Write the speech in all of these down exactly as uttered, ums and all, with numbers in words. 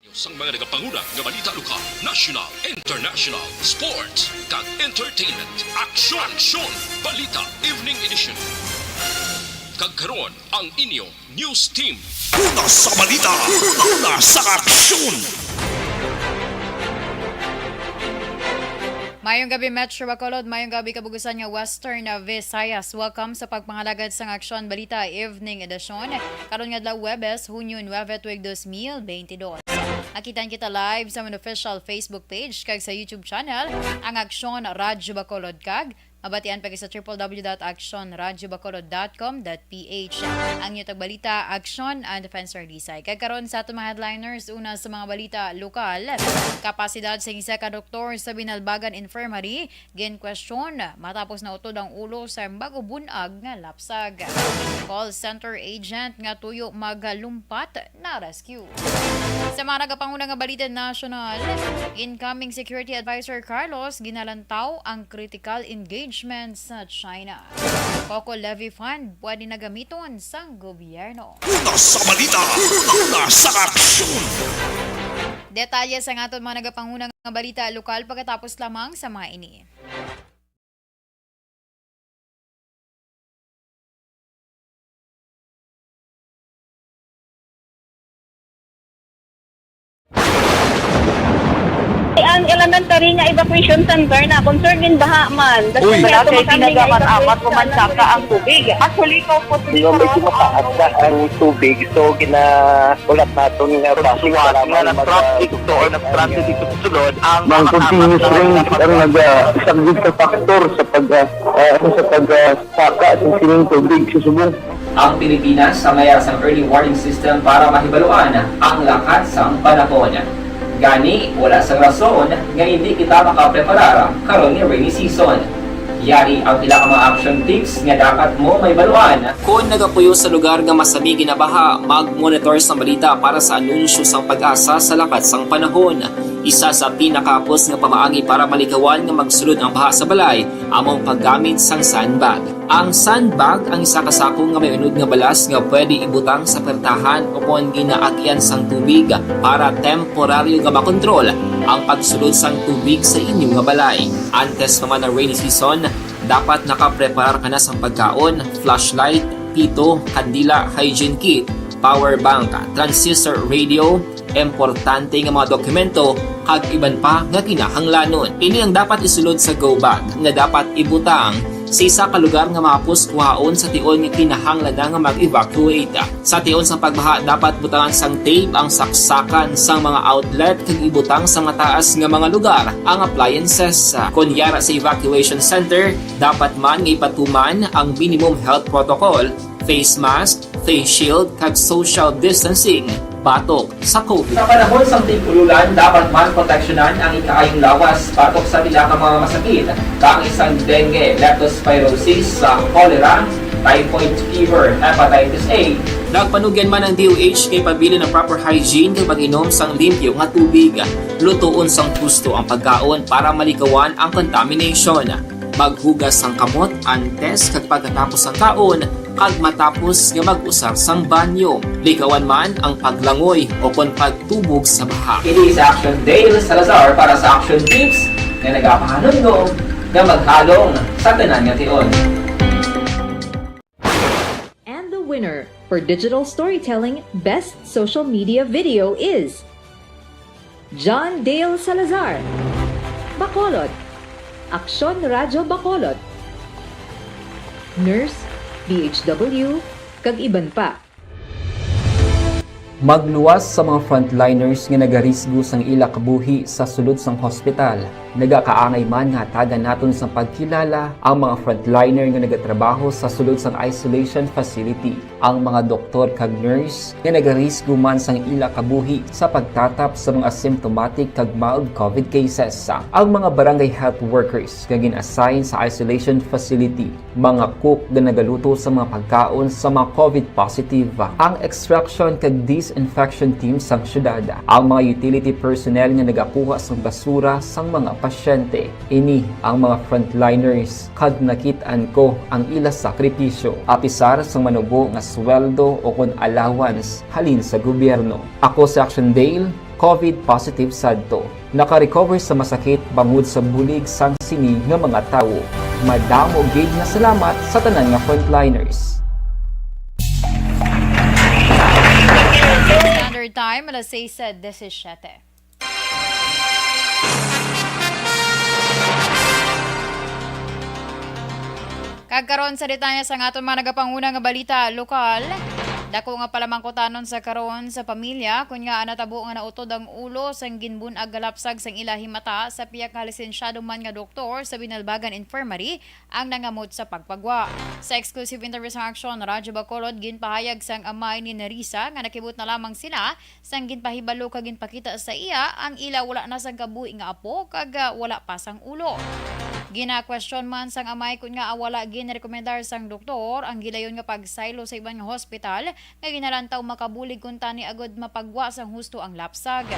Sang mga nagapanguna nga balita lokal, national, international, sports, kag entertainment. Aksyon! Aksyon! Balita Evening Edition. Kag karon, ang inyo news team. Una sa balita, una sa aksyon. Mayong gabi, Metro Bacolod. Mayong gabi, kabugusan nga Western Visayas. Welcome sa pagpangalagad sang Aksyon Balita Evening Edition. Karon nga adlaw, Huwebes, Hunyo nuebe, tuig dos mil bentidós. Makitaan kita live sa amon official Facebook page kag sa YouTube channel, ang Aksyon Radyo Bacolod, kag mabatian pa sa triple W dot aksyon radyo bacolod dot com dot P H. Ang inyo tagbalita, Aksyon and Defense Lisay. Kag karon sa aton mga headliners, una sa mga balita lokal, kapasidad sa isa ka doktor sa Binalbagan Infirmary, ginkwestiyon matapos nautod ang ulo sa bag-o bunag nga lapsag. Call center agent nga tuyo magalumpat na-rescue. Sa mga nagapanguna nga balita nasyonal, incoming Security Advisor Carlos ginalantaw ang critical engagement sa China. Coco Levy Fund pwede na gamiton sang gobyerno. Una sa balita, una sa aksyon. Detalye sa aton mga nagapanguna nga balita lokal pagkatapos lamang sa mga ini. Ang elementary nga evacuation center na concern in baha man. Uy. Wala kay ginagaman-amat, pumansaka ang tubig. Actually, ikaw po, hindi ko mataas na ang tubig. So, ginakulat natin nga basic nga nag-traffic to or nag-traffic ito sulod ang mga continuous rain ang nag-saglit sa factor sa pag, ah, ah, sa pag, ah, saka sa sining tubig sa subong. Ang Pilipinas sa mayar sang early warning system para mahibaluan ang lakat sang panahon. Gani, wala sang rason nga hindi kita makapreparar karon nga rainy season. Yari ang pila ka mga action tips nga dapat mo mahibaluan. Kon nagapuyo sa lugar nga masami ginabaha, mag-monitor sang balita para sa anunsyo sang PAGASA sa lakat sang panahon. Isa sa pinakahapos nga pamaagi para malikawan nga magsulod ang baha sa balay amo ang paggamit sang sandbag. Ang sandbag ang isa ka sako nga may unod nga balas nga pwede ibutang sa pertahan o kon ginaagyan sang tubig para temporaryo nga makontrol ang pagsulod sang tubig sa inyo nga balay. Antes pa man ang rainy season, dapat nakapreparar ka na sang pagkaon, flashlight, pito, kandila, hygiene kit, power bank, transistor radio, importante nga mga dokumento, kag iban pa nga kinahanglanon. Ini ang dapat isulod sa go bag nga dapat ibutang sa isa ka lugar nga mahapos kuhaon sa tion nga kinahanglan na nga mag-evacuate. Sa tion sang pagbaha, dapat butangan sang tape ang saksakan sang mga outlet kag ibutang sa mataas nga mga lugar ang appliances. Kon yara sa evacuation center, dapat man nga ipatuman ang minimum health protocol, face mask, face shield, kag social distancing batok sa COVID. Sa panahon sang tig-ululan, dapat man proteksyonan ang ikaayong lawas batok sa pila ka mga masakit, kaangay sang dengue, leptospirosis, sa cholera, typhoid fever, hepatitis A. Nagpanugyan man ang D O H kay pabilin ang proper hygiene kag pag-inom sang limpyo nga tubig. Lutoon sang husto ang pagkaon para malikawan ang contamination. Maghugas sang kamot antes kag pagkatapos sang kaon, kag matapos nga mag-usar sang banyo. Likawan man ang paglangoy o kon pagtubog sa baha. Ini si Action Dale Salazar para sa Action Tips nga nagapahanumdom nga maghalong sa tanan nga tion. And the winner for Digital Storytelling Best Social Media Video is John Dale Salazar, Bacolod, Aksyon Radyo Bacolod, Nurse, D H W, kag iban pa. Magluwas sa mga frontliners nga nagarisgo sang ila kabuhi sa sulod sang hospital. Nagakaangay man nga hatagan naton sang pagkilala ang mga frontliner nga nagatrabaho sa sulod sang isolation facility, ang mga doktor kag nurse nga nagarisgo man sang ila kabuhi sa pagtatap sa mga symptomatic kag mild COVID cases, ang mga barangay health workers nga gin-assign sa isolation facility, mga cook nga nagaluto sa mga pagkaon sa mga COVID positive, ang extraction kag disinfection team sang syudad, ang mga utility personnel nga nagakuha sang basura sang mga pasyente. Ini ang mga frontliners, kag nakit-an ko ang ila sakripisyo, apisar sang manubo nga sweldo o kon allowance halin sa gobyerno. Ako si Action Dale, COVID positive sadto. Naka-recover sa masakit bangod sa bulig sang sini nga mga tawo. Madamo gid nga salamat sa tanan nga frontliners. Standard Time, alas sais disisiete. Kag karon sa detalye sang aton mga nagapanguna nga balita lokal, dako nga palamangkutanon sa karon sa pamilya kon ngaa natabo nga nautod ang ulo sang ginbun-ag nga lapsag sang ila himata sa pihak nga lisensyado man nga doktor sa Binalbagan Infirmary ang nangamot sa pagpagwa. Sa exclusive interview sang Aksyon Radyo Bacolod, ginpahayag sang amay ni Nerissa nga nakibot na lamang sila sang ginpahibalo kag ginpakita sa iya ang ila wala na sang kabuhi nga apo kag, ah, wala pa sang ulo. Ginakwestiyon man sang amay kon ngaa wala ginrekomendar sang doktor ang gilayon nga pagsaylo sa iban nga hospital nga ginalantaw makabulig kuntani agud mapagwa sang husto ang lapsag.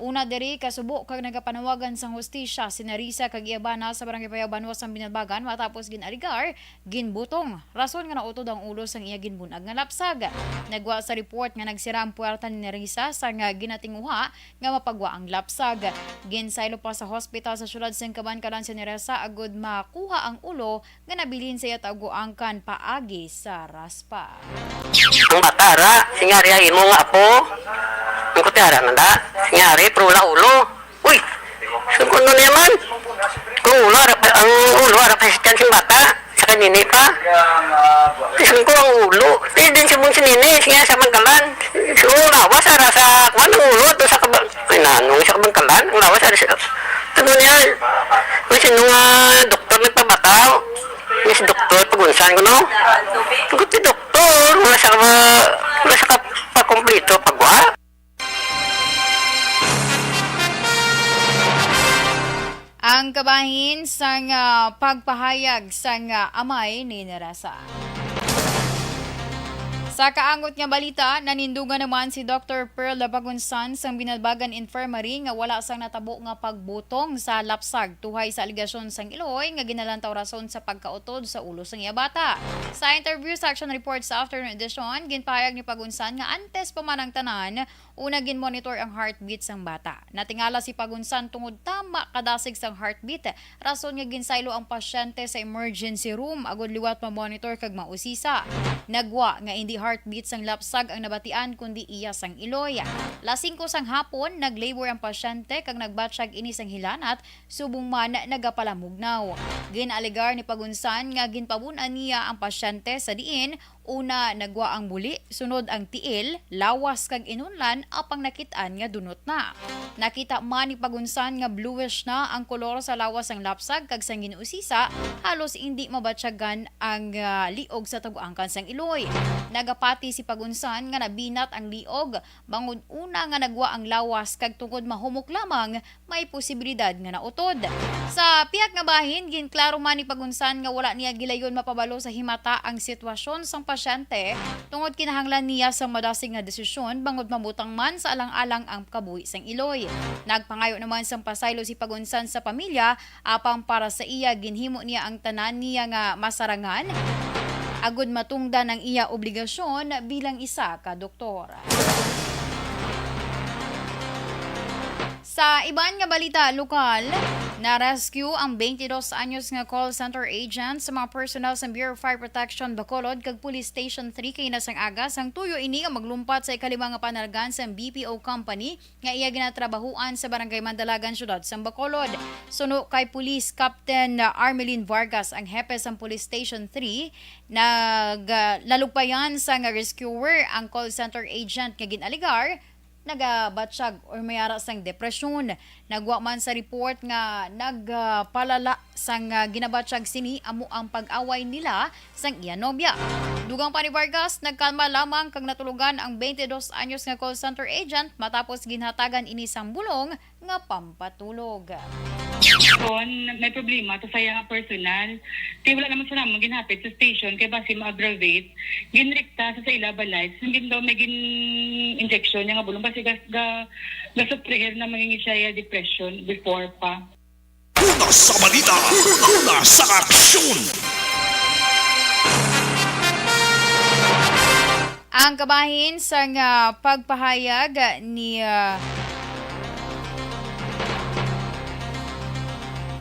Una diri, kasubo kag nagapanawagan sang hustisya si Nerissa kag iya bana sa Barangay Payaw, Banwa sang Binalbagan, matapos gin-alegar ginbutong, rason nga nautod ang ulo sang iya ginbun-ag nga lapsag. Nagwa sa report nga nagsira ang puwerta ni Nerissa sang ginatinguha nga mapagwa ang lapsag. Ginsaylo pa sa hospital sa siyudad sang Kabankalan si Nerissa agud makuha ang ulo nga nabilin sa iya taugoan kan paagi sa raspa. Ang bata ra, singa, ari ang imo nga apo. Ang kutara na da, singa, ari, pero wala ulo. Uy! Sabi ko, "Ano niya man? Kung ulo, ara pa, ang ulo, ara pa sa tiyan sing bata, sa kanini pa." Sabi ko, "Ang ulo." Di din si Mons Nini, siya sa Bangkalan. So, ang lawas, ara sa, kuwan, ang ulo, to sa kabang-, ay, nanong sa Bangkalan, ang lawas, ara sa, ano niya? May sino nga doktor nagpabata? May si doktor, pagunsan ko, no? Sabi ko, "Si doktor, wala sa, wala sa ka-, pakumpleto, pagwa." Ang kabahin sang, ah, pagpahayag sang, ah, amay ni Nerissa. Sa kaangot nga balita, nanindugan naman si Doktor Pearl Pagunsan sang Binalbagan Infirmary nga wala sang natabo nga pagbutong sa lapsag tuhay sa alegasyon sang iloy nga ginalantaw rason sa pagkautod sa ulo sang iya bata. Sa interview sa Action Report sa afternoon edition, ginpahayag ni Pagunsan nga antes pa man ang tanan, una, gin-monitor ang heartbeat sang bata. Natingala si Pagunsan tungod tama kadasig sang heartbeat, rason nga ginsaylo ang pasyente sa emergency room agud liwat ma-monitor kag mausisa. Nagwa nga indi heartbeat sang lapsag ang nabatian, kundi iya sang iloy. Las singko sang hapon, nag-labor ang pasyente kag nagbatyag ini sang hilanat, subong man nagapalamugnaw. Gin-alegar ni Pagunsan nga ginpabun-an niya ang pasyente sa diin una, nagwa ang buli, sunod ang tiil, lawas kag inunlan, apang nakit-an nga dunot na. Nakita man ni Pagunsan nga bluish na ang kolor sa lawas sang lapsag kag sang gin-usisa, halos indi mabatyagan ang, ah, liog sa tag-angkan sang iloy. Nagapati si Pagunsan nga nabinat ang liog, bangod una nga nagwa ang lawas kag tungod mahumok lamang, may posibilidad nga nautod. Sa pihak nga bahin, ginklaro man ni Pagunsan nga wala niya gilayon mapabalo sa himata ang sitwasyon sang pasyente tungod kinahanglan niya sang madasig nga desisyon bangod mabutang man sa alang-alang ang kabuhi sang iloy. Nagpangayo naman sang pasaylo si Pagunsan sa pamilya, apang para sa iya, ginhimo niya ang tanan niya nga masarangan agud matungdan ang iya obligasyon bilang isa ka doktor. Sa iban nga balita lokal, na-rescue ang twenty-dos anyos nga call center agent sa mga personnel sa Bureau of Fire Protection Bacolod kag Police Station three kaina sang aga, sang tuyo ini nga maglumpat sa ikalima nga panalgan sang B P O company nga iya ginatrabahuan sa Barangay Mandalagan, Siyudad sang Bacolod. Suno kay Police Captain Armelin Vargas, ang hepe sang Police Station three, nag-, ah, nalugpayan sang rescuer ang call center agent nga gin-alegar nagabatyag or may ara sang depresyon. Nagwa man sa report nga nagpalala sang, ah, ginabatyag sini amo ang pag-away nila sang iya nobya. Dugang pa ni Vargas, nagkalma lamang kag natulugan ang twenty-dos anyos nga call center agent matapos ginhatagan ini sang bulong nga pampatulog. Kon may problema to sa iya nga personal, kay wala naman sa namon ginhapit sa station kay basi ma-aggravate. Ginrekta sa, sa ila balay, so, gin daw may gin-injection niya nga bulong basi ga, ga, ga-supprehir na mangingit siya iya depression before pa. Una sa balita, una sa aksyon. Ang kabahin sang, ah, pagpahayag ni, ah,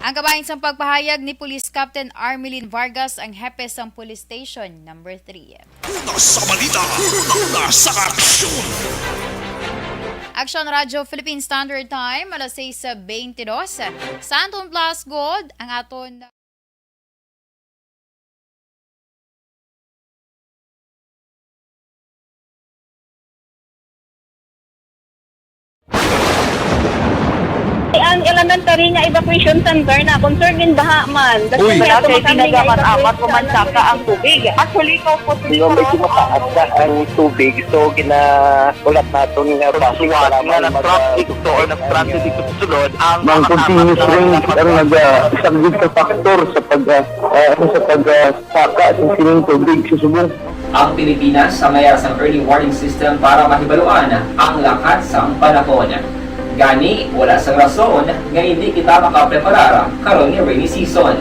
Ang kabahin sang pagpahayag ni Police Captain Armelin Vargas, ang hepe sang Police Station Number Three. Una sa balita, una sa aksyon. Aksyon Radyo Philippine Standard Time, alas sais beintidos. Santon Plus Gold, ang aton Ang elementary nga evacuation center na concern gin baha man. Uy. Wala kay tinagaman amat, pumansaka ang tubig. Actually, ko po. Medyo mataas na ang tubig, so gina-, ulat naton nga base nga nag-truck dito or nag-transit dito sa sulod ang mga continuous rain ang nag-, ah, isang big factor sa pag, ah, ah, sa pag, ah, saka sa sining tubig sa subong. Ang Pilipinas ang may sang early warning system para mahibaluan ang lakat sang panahon. Gani, wala sang rason nga hindi kita makapreparar karon nga rainy season.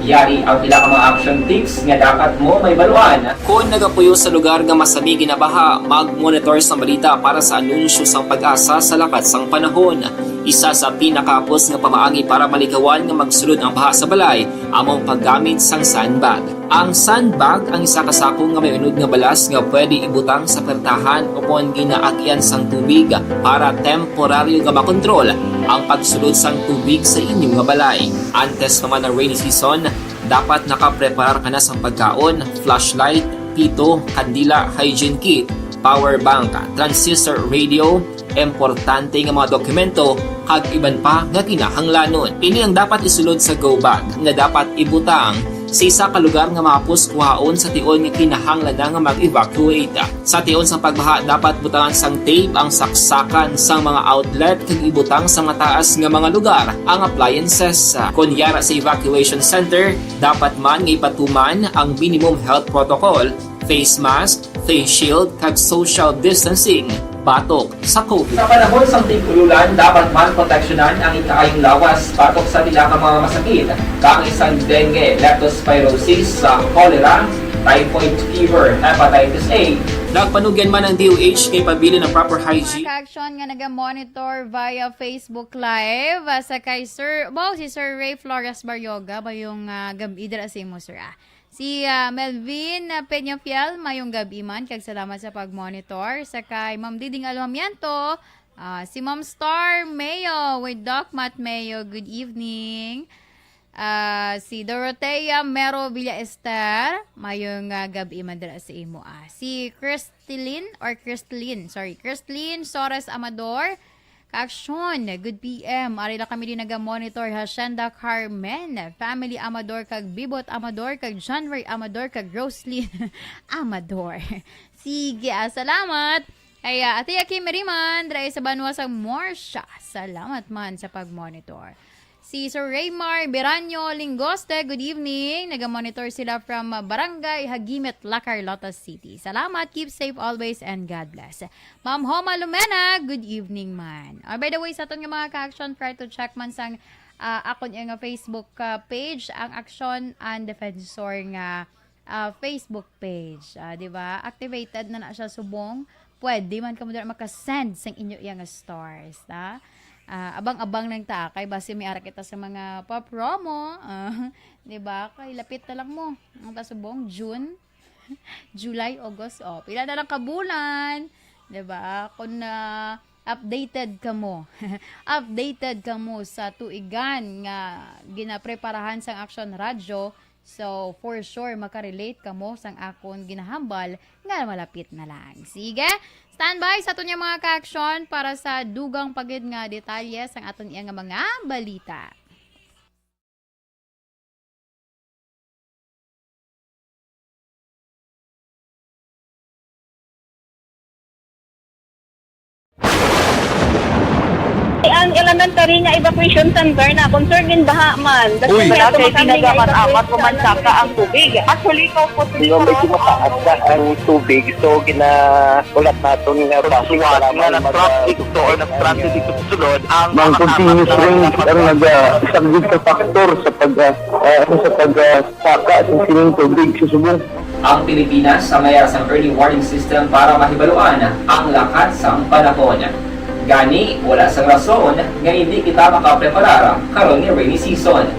Yari ang pila ka mga action tips nga dapat mo mahibaluan. Kon nagapuyo sa lugar nga masami ginabaha, mag-monitor sang balita para sa anunsyo sang PAGASA sa lakat sang panahon. Isa sa pinakahapos nga pamaagi para malikawan nga magsulod ang baha sa balay amo ang paggamit sang sandbag. Ang sandbag ang isa ka sako nga may unod nga balas nga pwede ibutang sa pertahan ukon ginaagian sang tubig para temporaryo nga makontrol ang pagsulod sang tubig sa inyo nga balay. Antes pa man ang rainy season, dapat nakapreparar ka na sang pagkaon, flashlight, pito, kandila, hygiene kit, power bank, transistor radio, importante nga mga dokumento, kag iban pa nga kinahanglanon. Ini ang dapat isulod sa go bag nga dapat ibutang sa isa ka lugar nga mahapos kuhaon sa tion nga kinahanglan na nga mag-evacuate. Sa tion sang pagbaha, dapat butangan sang tape ang saksakan sang mga outlet kag ibutang sa mataas nga mga lugar ang appliances. Kon yara sa evacuation center, dapat man nga ipatuman ang minimum health protocol, face mask, face shield, kag social distancing batok sa COVID. Sa panahon sang tig-ululan, dapat man proteksyonan ang ikaayong lawas batok sa pila ka mga masakit, kaangay sang dengue, leptospirosis, sa cholera, typhoid fever, hepatitis A. Nagpanugyan man ang D O H kay pabilin ang proper hygiene. Mga ka-aksyon nga naga-monitor via Facebook Live, ah, sa kay Sir, wow, si Sir Ray Flores Barrioga, mayong, ah, gab-i dira sa imo, sir, ah. Si, ah, Melvin, ah, Peñafiel, mayong gab-i man, kag salamat sa pag-monitor. Sa kay Ma'am Diding Alojamiento, ah, si Ma'am Star Mayo with Doc Matt Mayo, good evening. Ah, si Dorothea Mero Villaester, mayong, ah, gab-i man dira sa imo, ah. Si Christeline, or Christeline, sorry, Christeline Sores Amador, Kaaksyon, good P M. Ari lang kami din naga-monitor, Hacienda Carmen, family Amador, kag Bibot Amador, kag John Ray Amador, kag Roslyn Amador. Sige, ah, salamat. Ay, ah, Ate Aki Meriman, dira sa banwa sang Morsha. Salamat man sa pag-monitor. Si Sir Raymar Beranyo Lingoste, good evening. Naga-monitor sila from, ah, Barangay Hagimit, La Carlota City. Salamat, keep safe always, and God bless. Ma'am Homa Lumena, good evening man. Ah, by the way, sa aton nga mga ka-action, try to check man sang, ah, akon nga Facebook, ah, page, ang Aksyon and Defensor nga, ah, Facebook page. Ah, di ba? Activated na na siya subong. Pwede man kamo dira makasend sang inyo iya nga stars, ta? Ah, abang-abang lang ta, kay basi may ara kita sa mga pa-promo. Ah, di ba? Kay lapit na lang mo. Ang ta subong, June. July, August, oh, pila na lang ka bulan, di ba? Kung na updated kamo, updated kamo sa tuigan nga ginapreparahan sang Aksyon Radyo, so for sure makarelate kamo sang akon ginahambal nga malapit na lang. Sige, standby sa aton nga mga ka-action para sa dugang pa gid nga detalye sang aton iya nga mga balita. Ang elementary nga evacuation center na concern gin baha man. Uy. Wala kay tinagaman amat pumansaka ang tubig. Actually, ko po. Medyo mataas na ang tubig, so gina-, ulat naton nga base nga nag-traffic to or nag-transit dito sa sulod ang mga continuous rain ang nag-, ah, isang big factor sa pag, ah, ah, sa pag, ah, saka sa sining tubig sa subong. Ang Pilipinas ang may sang early warning system para mahibaluan ang lakat sang panahon. Gani, wala sang rason nga hindi kita makapreparar karon nga rainy season.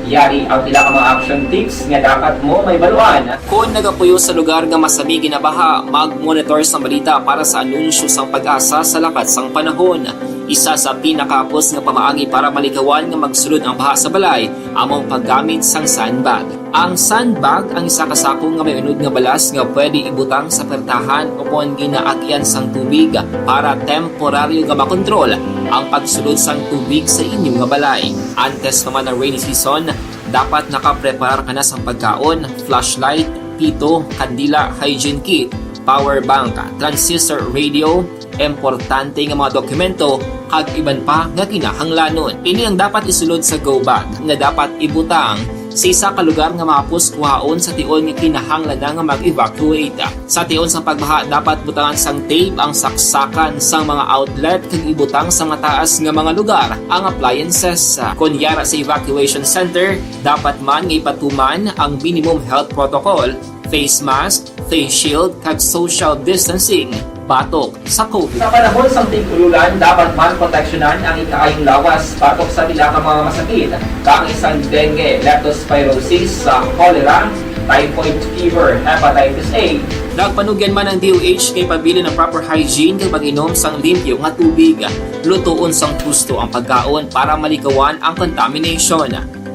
Yari ang pila ka mga action tips nga dapat mo mahibaluan. Kon nagapuyo sa lugar nga masami ginabaha, mag-monitor sang balita para sa anunsyo sang PAGASA sa lakat sang panahon. Isa sa pinakahapos nga pamaagi para malikawan nga magsulod ang baha sa balay amo ang paggamit sang sandbag. Ang sandbag ang isa ka sako nga may unod nga balas nga pwede ibutang sa pertahan o kon ginaagyan sang tubig para temporaryo nga makontrol ang pagsulod sang tubig sa inyo nga balay. Antes pa man ang rainy season, dapat nakapreparar ka na sang pagkaon, flashlight, pito, kandila, hygiene kit, power bank, transistor radio, importante nga mga dokumento, kag iban pa nga kinahanglanon. Ini ang dapat isulod sa go bag nga dapat ibutang sa isa ka lugar nga mahapos kuhaon sa tion nga kinahanglan na nga mag-evacuate. Sa tion sang pagbaha, dapat butangan sang tape ang saksakan sang mga outlet kag ibutang sa mataas nga mga lugar ang appliances. Kon yara sa evacuation center, dapat man nga ipatuman ang minimum health protocol, face mask, face shield, kag social distancing batok sa COVID. Sa panahon sang tig-ululan, dapat man proteksyonan ang ikaayong lawas batok sa pila ka mga masakit, kaangay sang dengue, leptospirosis, sa cholera, typhoid fever, hepatitis A. Nagpanugyan man ang D O H nga ipabilin ang proper hygiene kag pag-inom sang limpyo nga tubig. Lutoon sang husto ang pagkaon para malikawan ang contamination.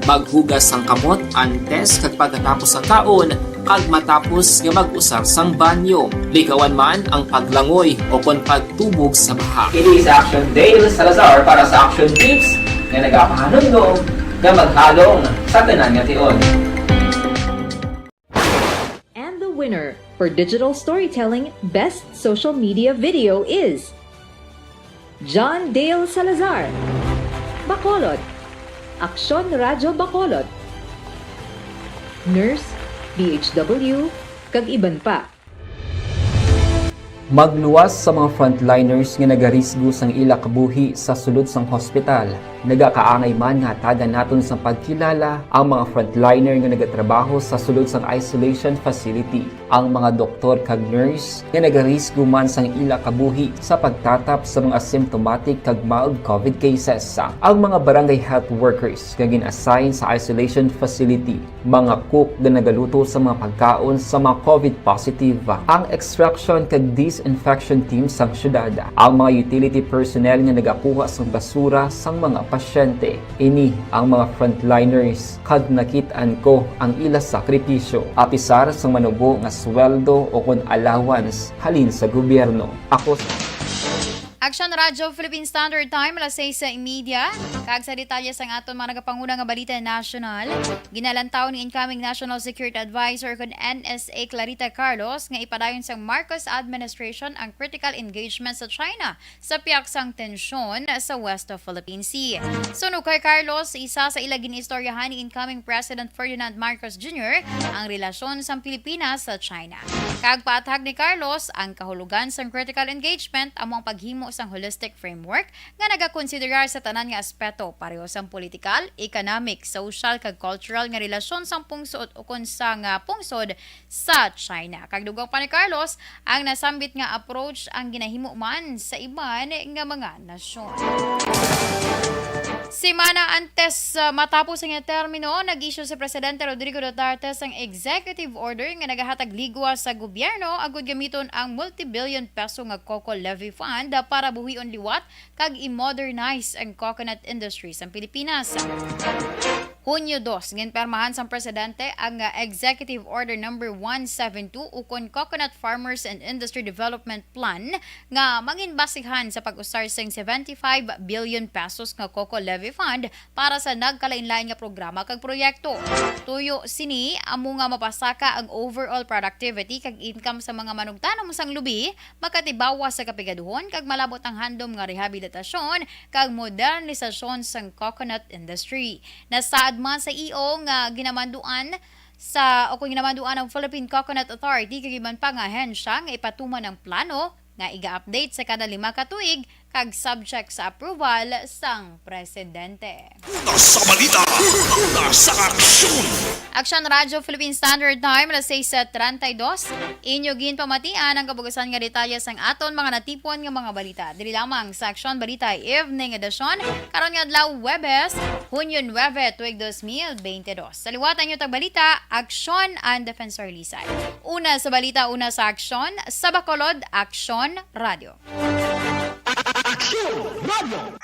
Maghugas sang kamot antes kag pagkatapos sang kaon kag matapos nga mag-usar sang banyo. Likawan man ang paglangoy o kon pagtubog sa baha. Ini si Action Dale Salazar para sa Action Tips nga nagapahanumdom nga maghalong sa tanan nga tion. And the winner for digital storytelling best social media video is John Dale Salazar, Bacolod, Aksyon Radyo Bacolod, Nurse, D H W, kag iban pa. Magluwas sa mga frontliners nga nagarisgo sang ila kabuhi sa sulod sang hospital. Nagakaangay man nga hatagan naton sang pagkilala ang mga frontliner nga nagatrabaho sa sulod sang isolation facility, ang mga doktor kag nurse nga nagarisgo man sang ila kabuhi sa pagtatap sa mga asymptomatic kag mild COVID cases, ang mga barangay health workers nga gin-assign sa isolation facility, mga cook nga nagaluto sa mga pagkaon sa mga COVID positive, ang extraction kag disinfection team sang syudad, ang mga utility personnel nga nagakuha sang basura sang mga pasyente. Ini ang mga frontliners, kag nakit-an ko ang ila sakripisyo, apisar sang manubo nga sweldo o kon allowance halin sa gobyerno. Ako sa Action Radyo Philippine Standard Time, alas sais sa media. Kag sa detalye sang aton mga nagapanguna nga balita nasyonal, ginalantaw ni incoming National Security Advisor kon N S A Clarita Carlos nga ipadayon sang Marcos administration ang critical engagement sa China sa piyak sang tensyon sa West Philippine Sea. Suno kay Carlos, isa sa ila gin-istoryahan ni incoming President Ferdinand Marcos Junior ang relasyon sang Pilipinas sa China. Kag paathag ni Carlos, ang kahulugan sang critical engagement amo ang paghimo sang holistic framework nga nagakonsiderar sa tanan nga aspeto, pareho sang politikal, economic, social, kag cultural nga relasyon sang pungsod ukon sang, ah, pungsod sa China. Kag dugang pa ni Carlos, ang nasambit nga approach ang ginahimo man sa iban nga mga nasyon. Semana antes, ah, matapos ang iyang termino, nag-issue si Presidente Rodrigo Duterte sang executive order nga nagahatag ligwa sa gobyerno agud gamiton ang multi-billion peso nga COCO Levy Fund para buhion liwat kag i-modernize ang coconut industry sa Pilipinas. Hunyo dos, ginpermahan sang presidente ang, ah, Executive Order Number one seven two ukon Coconut Farmers and Industry Development Plan nga manginbasihan sa pag-usar sing seventy-five billion pesos nga COCO Levy Fund para sa nagkalainlain nga programa kag proyekto. Tuyo sini amo nga mapasaka ang overall productivity kag income sa mga manugtanom sang lubi, makatibawas sa kapigaduhon kag malabot ang handom nga rehabilitasyon kag modernisasyon sang coconut industry. Nasaad man sa E O nga ginamanduan sa, o kung ginamanduan ang Philippine Coconut Authority kag iban pa nga ahensya nga ipatuman ang plano nga iga-update sa kada lima ka tuig kag subject sa approval sang presidente. Una sa balita, una sa aksyon. Aksyon Radyo Philippine Standard Time, alas sais treinta y dos. Inyo ginpamatian ang kabugasan nga detalye sang aton mga natipon nga mga balita. Diri lamang sa Aksyon Balita Evening Edition, karon nga adlaw, Huwebes, Hunyo nuebe, tuig dos mil bente dos. Sa liwat ang inyo tagbalita, Aksyon and Defensor Lisay. Una sa balita, una sa aksyon, sa Bacolod, Aksyon Radyo. Aksyon Radio.